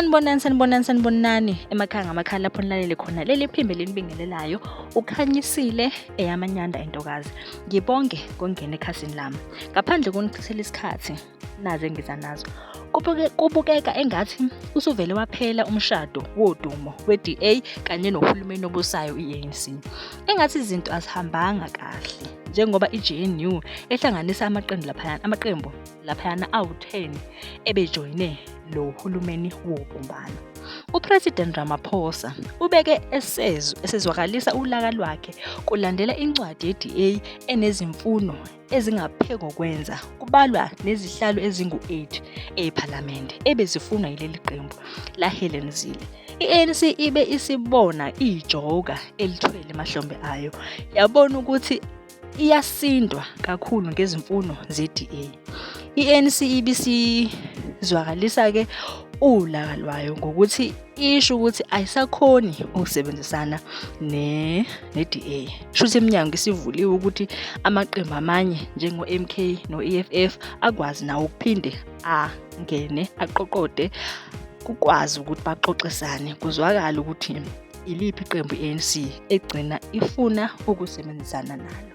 Sanibonani, sanibonani, sanibonani emakhaya ngamakhaya lapho nilalele khona leli phimbo elinibingelelayo ukhanyisile eyamanyanda entokazi. Ngibonge ngokungena ekhasini lami. Ngaphandle konichithela isikhathi nazi engiza nazo. Kubukeka engathi usuvele waphela umshado wodumo we-DA kanye nohulumeni obusayo i-ANC. Engathi izinto azihambanga kahle njengoba i-GNU ehlanganisa amaqembu laphayana amaqembu laphayana awu-10 ebejoyine lo hulumeni wobumbano. UPresident Ramaphosa ubeke esezwakalisa ulaka lwakhe kulandela incwadi ye-DA enezimfuno ezingaphekokwenza kubalwa nezihlalo ezingu-8 ePhalamende ebezifunwa yileli qembu la Helen Zille. I-ANC ibe isibona ijoka elithwele emahlombe ayo yabona ukuthi iyasindwa kakhulu ngezimfuno ze-DA. I-ANC ibisizwakalisa-ke ulaka lwayo ngokuthi isho ukuthi ayisakhoni ukusebenzisana ne-DA. Shuthi iminyango isivuliwe ukuthi amaqembu amanye njengo-MK no-EFF akwazi nawo ukuphinde angene aqoqode kukwazi ukuthi baxoxisane kuzwakale ukuthi iliphi iqembu i-ANC egcina ifuna ukusebenzisana nalo.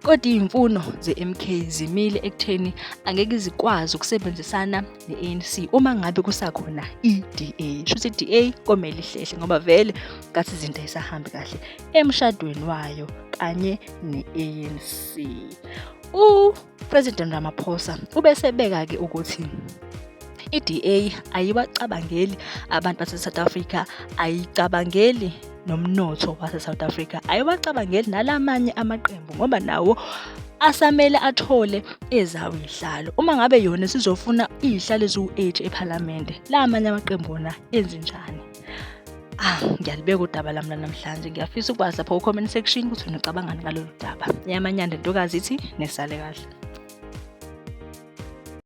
Kodwa iy'mfuno ze-MK zimile ekutheni angeke zikwazi ukusebenzisana ne-ANC uma ngabe kusakhona i-DA. Shuthi i-DA komele ihlehle ngoba vele ngathi izinto ayisahambi kahle emshadweni wayo kanye ne-ANC. UPresident Ramaphosa ubesebeka-ke ukuthi i-DA ayiwacabangeli abantu base-South Africa, ayicabangeli nomnotho wase-South Africa, ayiwacabangeli nalamanye amaqembu ngoba nawo asamele athole ezawo iy'hlalo. Uma ngabe yona isizofuna iy'hlalo eziwu-8 ephalamende, la amanye amaqembu wona enze njani? Ah, ngiyalibeka udaba lami lanamhlanje. Ngiyafisa ukwazi lapho ku-comment section ukuthi wena ucabangani ngalolu daba. Eyamanyanda ntokazi ithi nesale kahle.